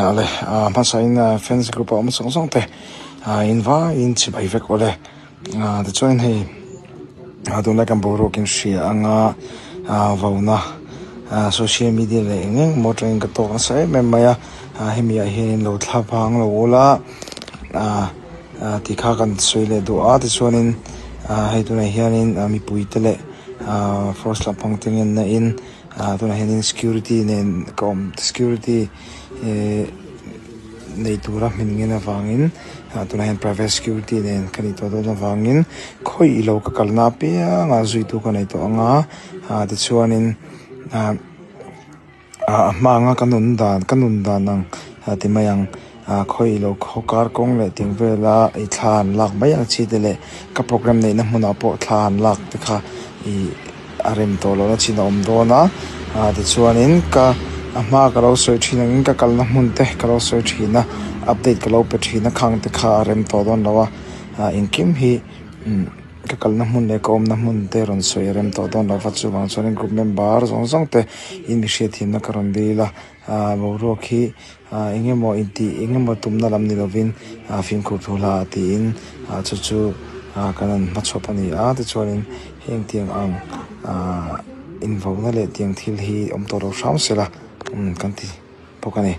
Ale hmasa in fans group a awm zawng zawng te in vaiin chibai vek awle tichuan hei tunlai kan boruak in hria anga vauna social media leh eng eng emaw atangin ka tawk nasa em em mai a hemi ah hianin lo thla vang lo ula tikha kan sawi leh duh a tichuanin hei tunah hianin mipui te leh force lampang te ngenna in. Ah tunah hianin security nen ka awm security eh nei tura hmin ngen avangin ah tunah hian private security nen ka nih tawh dawn avangin khawi ilo ka kalna apianga zuitu ka nei tawh ang a ah tichuanin ah a hma anga ka nun dan ka nun dan ang ti mai ang. Ah khawi ilo khaw kar kawng leh ting vela ih thla an lak mai ang chi te leh ka program neihna hmunah pawh thla an lak te kha ih a rem tawh lohna chin a awm dawn a ah tichuanin ka a hma ka lo sawi thin angin ka kalna hmun te ka lo sawi thin a update ka lo pe thin a khang te kha a rem tawh dawn lo a ah engkim hi umm ka kalna hmun leh ka awmna hmun te rawn sawi a rem tawh dawn lo va chuvang chuanin group member zawng zawng te in mi hriatthiamna ka rawn dil a. Ah boruak hi ah eng emaw intih eng emaw tumna lam ni lovin ah fimkhur thu hla tiin ah chu chu ah kan han hmachhawp a ni a tichuanin heng tiang ang ah invauna leh tiang thil hi awm tawh lo hram se la kan ti bawk a ni.